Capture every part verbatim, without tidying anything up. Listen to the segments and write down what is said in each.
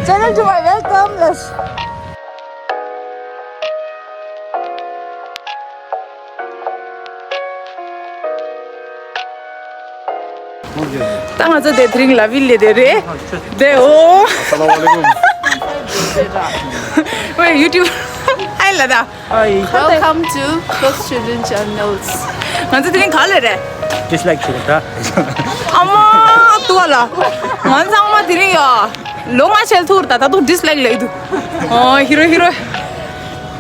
Channel to my welcome. Let's ད་ང་ཚོ་དེ་དེ་རིང་ལ་བིལ་ལས་དེ་རེད། དེ་འོ། ཨ་སླ་མ་ལེ་ཀུམ། ཝེ་ཡུ་ཊུབ། ཨའི་ལ་ད། Hi, welcome to Coast Children Channels. ང་ཚོ་དེ་རིང་ག་ལ་རེད། ཌིས་ལའིག་བྱེད་ཀྱི་འདྲ། ཨ་མ་ཏུ་བ་ལ། ང་ཚང་མ་དེ་རིང་ཡ། ལོ་ལྔ་ཆེ་ཐུར་ད་ད་དུང་ཌིས་ལའིག་ལས་འདུག་ཨོ་ཧི་རོ་ཧི་རོ།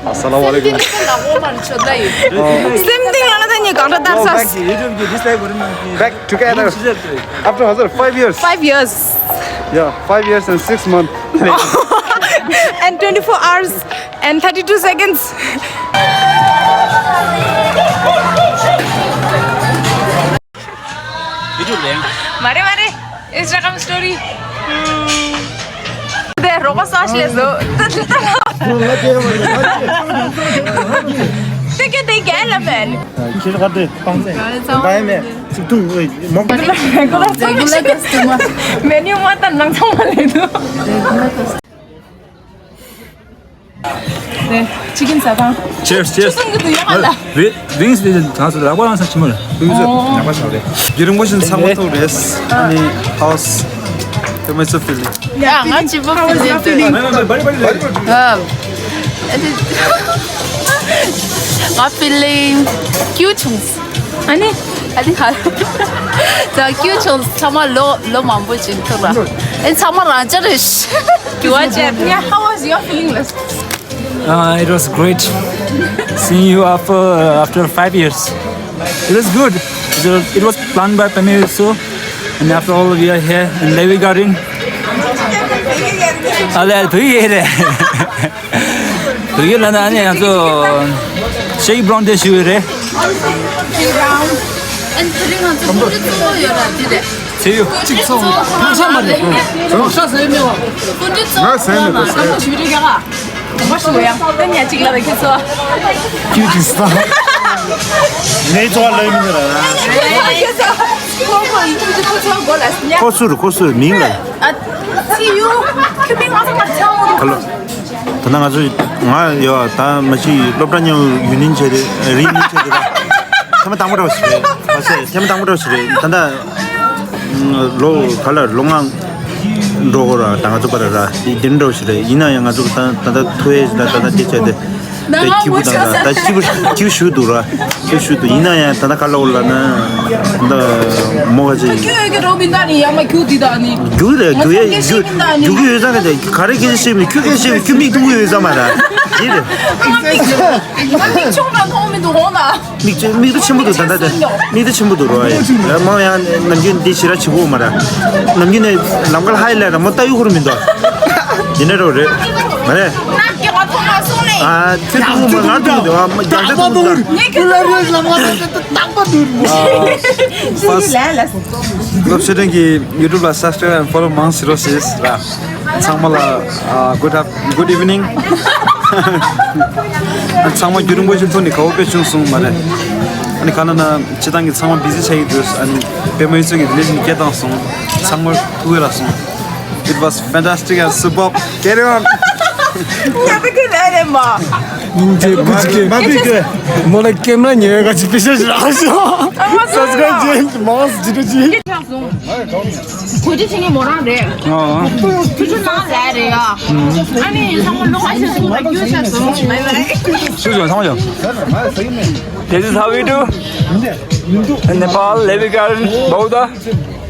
ཨ་སླ་མ་ལེ་ཀུམ། སེམས་གཏིང་ལ་ན་ད་ཉེ་གང་འདྲ་ལྟར་ས། Back together after five years. Five years. Yeah, five years and six months. And twenty-four hours and thirty-two seconds. མ་རེད་མ་རེད། Instagram story. དེ་རོགས་པ་སོགས་ལས་བཟོ། དེ་ག་དེ་ག་ལ་མེད། ཁྱེད་ག་དེ་སྤང་ཚེ། ད་ཡ་མེད། ཚིག་ཐུང་མོག་Regular customer. མེ་ནིའུ་མ་ལྟར་ནང་ཚང་མ་ལས་འདུག་ནས་ཅི་ཀིན་ཟ་ཁང་། Cheers, cheers. ཆུ་སྲུང་གི་འདུག་ཡོང་ང་ལ། Wait, wings is ནང་སུ་ལག་པ་ལངས་ས་ཆི་མོ་ལ། ཡུན་ཚོད་ནག་པ་ཆགས་རེད། རྒྱུན་རིང་པོ་ཞིག་ཚང་མ་ཐུག་རེད། ཨ་ནི་how's the Mysore feeling? ཡ་ང་ཅི་པོ་ཕི་ལིང་འདུག་ང་ཕི་ལིང་ཀྱུ་བྱུང་། ཨ་ནི་ཨ་ནི་ཧ་ད་ཀྱུ་བྱུང་ཚང་མ་ལོ་ལོ་མང་པོ་ཅིག་ཐུག་ར། ཨེ་ཚང་མ་རང་ཅག་རེད། ཀྱུ་བ་ཅན། Yeah, how was your feeling? Uh, it was great seeing you after, after five years. It was good. It was, it was planned by Pamir so, and after all, we are here in Levi Garden. Ale, tu ye re. Tu ye la na ne so. Shake brown de shu re. ཨན་དེ་རིང་ང་ཚོ་ཀུ་འདྲི་གཙོ་བོ་ཡོད་ར་དེ་རེད། ཚེ་ཡོད་གཅིག་ཚོགས་ཕ་ས་མ་རེད། ཕ་ས་ཟེར་མེད་བ། ཀུ་འདྲི་གཙོ་བོ་ང་ཟེར་མེད་པ་ཟེར། ང་ཞུ་རེ་ག་ག་མ་ཞུ་ཡང་ཏན་ཡ་གཅིག་ལ་རེ་ཁྱེད་ཚོ། ཁྱེད་ཀྱི་ས། ངའི་ཚོ་ལ་ཡིན་ནི་ར། ཁོ་ཁོ་ཡིན་ཁྱེད་ཚོ་ཁོ་ཚོ་གོ་ལ་སྙ། ཁོ་སུ་རུ་ཁོ་སུ་རུ་མིང་ལ། ཨ་ཚེ་ཡོད་ཁྱེད་མིང་ང་ཚོ་མ་ཚང་བ་རུ། ད་ལོ། ད་ལྟ་ང་ཚོ་ང་ཡོད་ད་མ་གཞི་སློབ་གྲྭ་མཉམ་ཡུན་རིང་བྱས་ཏེ་རིང་མིན་བྱས་ཏེ་ད་ཐེངས་མ་དང་པོ་འདྲ་བ་ཞིག་རེད། ཐེངས་མ་དང་པོ་འདྲ་བ་ཞིག་རེད། ད་ལྟ་ལོ་ག་ལ་ལོ་ལྔ་འགྲོ་གོ་ར་ད་ང་ཚོ་བར་ར་དེ་འདྲ་བ་ཞིག་རེད། ཡིན་ན་ཡང་ང་ཚོ་ད་ད་ལྟ་ཐུ་ཨེ་ཞིག་ད་ད་ལྟ་དེ་བྱས་ཏེ་ད་སྐྱིད་པོ་དང་ད་ད་སྐྱིད་པོ་སྐྱིད་པོ་ཞུ་འདུག་ར། ཁྱོད་ཤུལ་དུ་ཡིན་ན་ཡང་ད་ལྟ་ག་ལ་འོ་ལ་ན་ད་མོ་ག་ཅིག་ཁྱོད་ཡོད་ཀྱི་རོ་མིན་ད་ནི་ཡ་མ་ཁྱོད་དེ་ད་ནི་རྒྱུག་རེད། རྒྱུག་ཡ་རྒྱུག་རྒྱུག་ཡོད་ས་ག་དེ་ག་རེ་སྐད་ཆ་བཤད་མི་ཁྱོད་སྐད་ཆ་བཤད་མི་ཁྱོད་མིག་ཐུང་གི་ཡོད་ས་མ་ར་ཡིན་རེད། ང་མིག་ཆུང་ན་མཐོང་མི་འདུག་འོང་ན། མིག་ཆུ་མིག་ཏོ་ཆེན་པོ་འདུག་ད་ལྟ་དེ་མིག་ཏོ་ཆེན་པོ་འདུག་རོ་ཡ་མང་ཡང་ནམ་རྒྱུན་འདི་ཞེ་དྲག་བྱེད་དགོས་མ་ར་ནམ་རྒྱུན་ནས་ལམ་ཁ་ལ་ཧ་ཡི་ལ་ར་མོ་ལྟ་ཡུ་ཁུར་མི་འདུག་ཡིན་ན་རོ་རེད་མ་རེད། ཁྱེད་ཚོ་མ་ང་ཐུག་འདུག་ཨ་མ་རྒྱ་མཚོ་འདུག་ད། ངས་ཁྱོད་ལ་རེས་ལ་མ་ཐུག་ཏུ་རྟག་པ་འདུག་ཨ། ལབ་ཤེས་ལན་ལ། ལོབ་ཤེ་ཊན་གྱི་ཡུ་ཊུབ་ལ་སབ་སི་ཀྲའིབ་ཨེན་ཕོ་ལོ་མང་ཞིག་རོགས་ཞེས་ར། ཚང་མ་ལ་ཨ་good af- good evening. ཨ་ཚང་མ་རྒྱུན་རིང་པོ་ཞིག་ཐུག་ནས་དགའ་བོ་དཔེ་བྱུང་སོང་མ་རེད། ཨ་ནི་ག་ན་ན་སྤྱི་བཏང་གི་ཚང་མ་བི་ཟི་ཆགས་ཀྱི་འདུག་ཨ་ནི་པད་མ་ཡུལ་ཚོད་ཀྱི་དེ་ལས་ཀྱི་སྐད་བཏང་སོང་། ཚང་མ་ཐུག་གི་ར་སོང་། It was fantastic and superb. Carry on. ཉིན་མཚན་ཀུ་ཅི་ཀེ་མ་བི་ཀེ་མོ་ལ་ཀེམ་ར་ཉེ་ག་ཅི་པེ་ཤ་ཞིག་རག་ཤོག་སབ་སི་ཀ་རའིབ་ཅན་མང་སི་ཇི་ཏུ་ཅི། གོ་ཅི་ཆེ་ནི་མོ་རང་རེད། ཨ་ཐུ་ཆུ་ནང་ལས་རེད་ཡ། ཨ་ནི་ཚང་མ་ལོ་ཁ་ཤས་སོང་ལ་རྒྱུ་ཤ་སོང་མ་མ་རེད། སུ་ཞོག་ཚང་མ་ཞོག This is how we do in Nepal, Levi Garden, Bauda.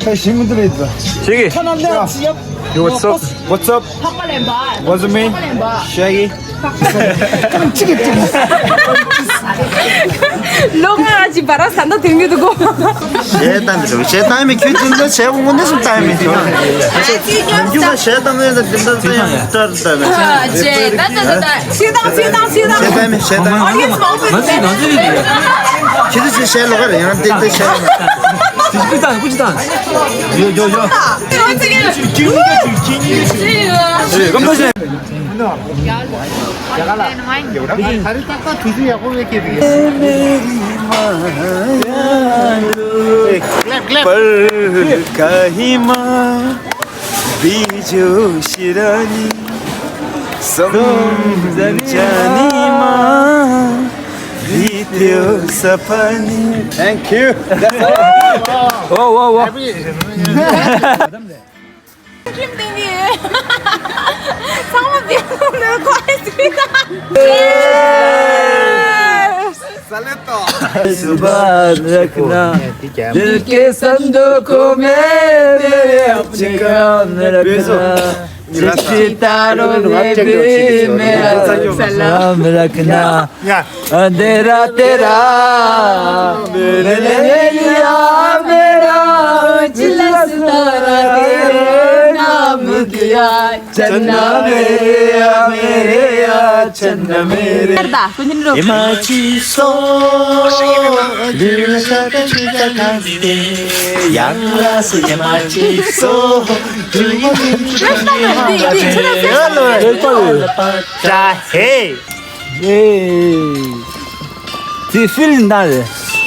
ཤེས་ཀྱི། Yo, what's up? What's up? What's up, me? Shaggy. ལོ་ང་ཅི་བ་ར་ས་འདོ་དེ་མི་འདུག་གོ། ཞེ་ད་འདི་རུ་ཞེ་ད་མི་ཁྱོད་ཅི་འདྲ་བྱས་འོང་ནས་སུ་ད་མི་ཁྱོད། ནམ་རྒྱུན་ལ་ཞེ་ད་ངས་ད་འདི་འདྲ་ད་ཡང་ཏར་ད་མི། ཞེ་ད་ད་ད་ད་ཞེ་ད་ཞེ་ད་ཞེ་ད། ཞེ་ད་མི་ཞེ་ད། ཨོ་ཌི་ཡེན་སི་མང་པོ་ང་ཚོ་ང་ཚོ་ཡིན་ཡ། ཁྱེད་ཚོ་ཞེ་ལོ་ག་རེ་ཡང་ཏེ་ཏེ་ཞེ། དེ་ཀུ་ཏང་ཀུ་ཅི་ཏང་། ཡོ་ཡོ་ཡོ། ཀམ་པོ་ཤེ། Clap, clap. ལི་ཇོ་ཤི་ར་ནི་སམ་ཛ་ནི་མ་ལི་ཏེའོ་ས་ཕ་ནི། Thank you. That's all. Wow, wow, wow. Happy. ཚང་མ་བེད་སྤྱོད་གོ་ཨེ་ཟིག་དང་། Yes. Salento. सुबह रखना दिल के संदूकों में, मेरे अपने काम रखना। सितारों में भी मेरा सलाम रखना। अंधेरा तेरा, मेरे लिए मेरा उजला सितारा, तेरे नाम दिया। चन्ना मेरेया, मेरेया, चन्ना मेरे। Yemachi so, lula sa ta chu ta kan ste. Yang la se yemachi so, du mo du chu ta kan ste. Ta he. Hey. Ti feeling da le.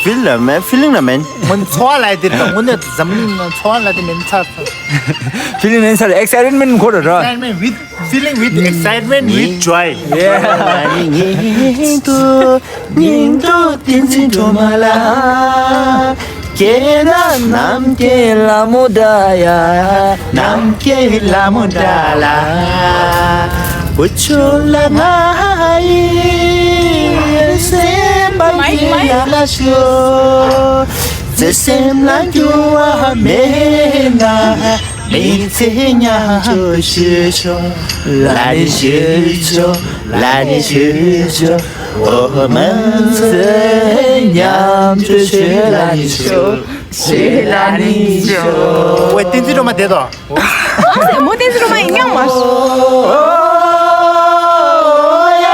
Feel la man, feeling la man. Mon chwa la de, mon ne zam chwa la de men cha. Feeling men cha, excitement ko ra. Excitement with, feeling with excitement with joy. Yeah. ཉིང་དུ་ཉིང་དུ་ཏིན་ཙིན་ཏོ་མ་ལ། ཁྱེད་རང་ནམ་མཁའི་ལ་མོ་འདྲ་ཡ། ནམ་མཁའི་ལ་མོ་འདྲ་ལ། བུ་ཆུང་ལ་ང་ཡི་སེམས་པ་ཡི་ཡ་ལ་ཤོ། བརྩེ་སེམས་ལ་འགྱུར་བ་མེད་ན། མི་ཚེ་མཉམ་དུ་བཞུད་ཆོག་ལ་ནི་བཞུད་ཆོག་ལ་ནི་བཞུད་ཆོག་འོ་མི་ཚེ་མཉམ་དུ་བཞུད་ལ་ནི་བཞུད་བཞུད་ལ་ནི་བཞུད། ཝེ་ཏིན་ཙི་སྒྲོལ་མ་དེ་དོ། ཨ་སེ་མོ་ཏིན་ཙི་སྒྲོལ་མ་ཡིན་ཡང་མ། ཡ་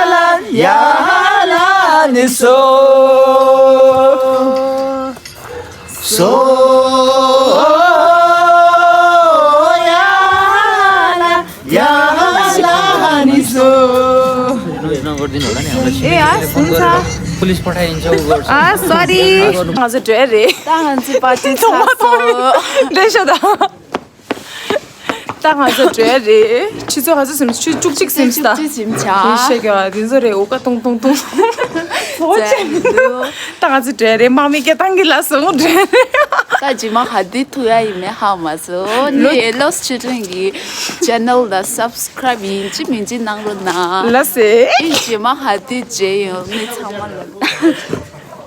ལ་ཡ་ལ་ནི་སོ། སོ་ཡ་ལ་ཡ་ལ་ནི་སོ། ཨེ་ཡ་སུན་ཚ། Police पठाइन्छ ऊ गर्छ। ཨ་sorry། ང་ཚོ་འགྲོ་རེད། ད་ང་ཚོ་པར་ཏི་ཚོགས་མ་ཚོགས་རེད། འགྲོ་ཤོག་ད། ད་ང་ཚོ་འགྲོ་རེད། ཆུ་ཚོད་ག་ཚོད་ཟིན། ཆུ་བཅུ་གཅིག་ཟིན་ད། བཅུ་གཅིག་ཟིན་ཆ། ཡིན་ཤེས་ཀྱི་བ་དེ་ཚོ་རེད། འོ་ཀ་ཏུང་ཏུང་ཏུང་། ཚོ་ཆེ། ད་ང་ཚོ་འགྲོ་རེད། དམག་མི་སྐད་བཏང་གི་ལ་སོང་འགྲོ་རེད། ད་རྗེས་མ་ག་དུས་ཐུག་ཡ་ཡིན་མེད་ཧ་མ་སོ། ནི་ཨེ་ལོས་ཆོས་སྒྲོན་གྱི་channel་ལ་subscribe་ཡིན་གཅིག་མིན་གཅིག་གནང་རོགས་གནང་། ལ་སེ། ཨེ་རྗེས་མ་ག་དུས་མཇལ་ཡོང་མི་ཚང་མ་ལ།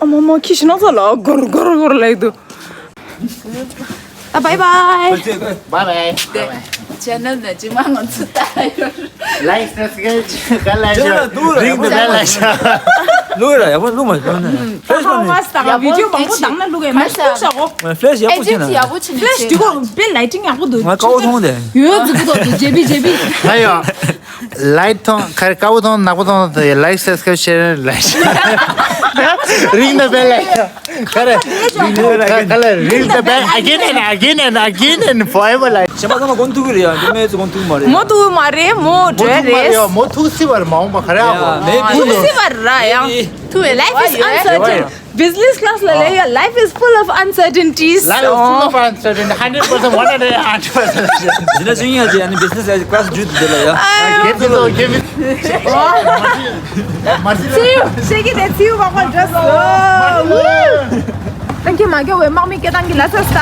ཨ་མ་མ་ཁྱི་ཤི་ནང་ཚོ་ལ་གོར་གོར་གོར་ལེགས་འདུག་ད་bye bye། Bye bye. དེ་channel་ནས་རྗེས་མ་ང་ཚོ་ལྟ་ཡོད། Like subscribe་ག་ལ་ཤོ། Ring the bell་ལ་ཤོ། ལུག་ར་ཡག་པོ་ལུག་མ་ཤོ་ནས། Flash་ཧ་མ་སྟག་video་མང་པོ་བཏང་ན་ལུག་ཡ་མ་ཤོ་ཤོ་གོ། Flash་ཡག་པོ་བྱེད་ན། Flash་འདི་གོ་དཔེ་lighting་ཡག་པོ་འདུག་ང་ཀ་བོ་མཐོང་དེ། ཡོད་འཛུགས་གོ་འདུག་ཇེ་བི་ཇེ་བི། ཨ་ཡོ། Light་མཐོང་ག་རེ་དཀར་པོ་མཐོང་ནག་པོ་མཐོང་དེ། Like subscribe share like། Ring the bell་ལ་ཤོ། ག་རེ། ག་རེ། Ring the bell again and again and again and forever like། གཞན་པ་ཚང་མ་གོན་ཐུག་གི་རེད་ཡ། འདི་མེད་ཚོ་གོན་ཐུག་མ་རེད། མོ་ཐུག་མ་རེད། མོ་མོ་ཐུག་མ་རེད་འགྲོ་རེད། ཡ། མོ་ཐུག་སྲིད་པར་མ་འོངས་པ་ག་རེ་ཨ་གོ། ཡ། མེད་ཐུག་སྲིད་པར་ར་ཡ། ཐུག་life is uncertain། Business class་ལ་ལས་ཡ། Life is full of uncertainties། Life is full of uncertainty. Hundred percent one hundred hundred percent། འདི་ན་ཅུང་ཡ་ཅེ་ཨ་ནི་business class་བརྒྱུད་དེ་ལ་ཡ། Get this or give it. Mercy. See you. Shake it and see you. Thank you. མ་གྱོ་བའི་དམག་མི་སྐད་བཏང་གི་ལ་ས་ས།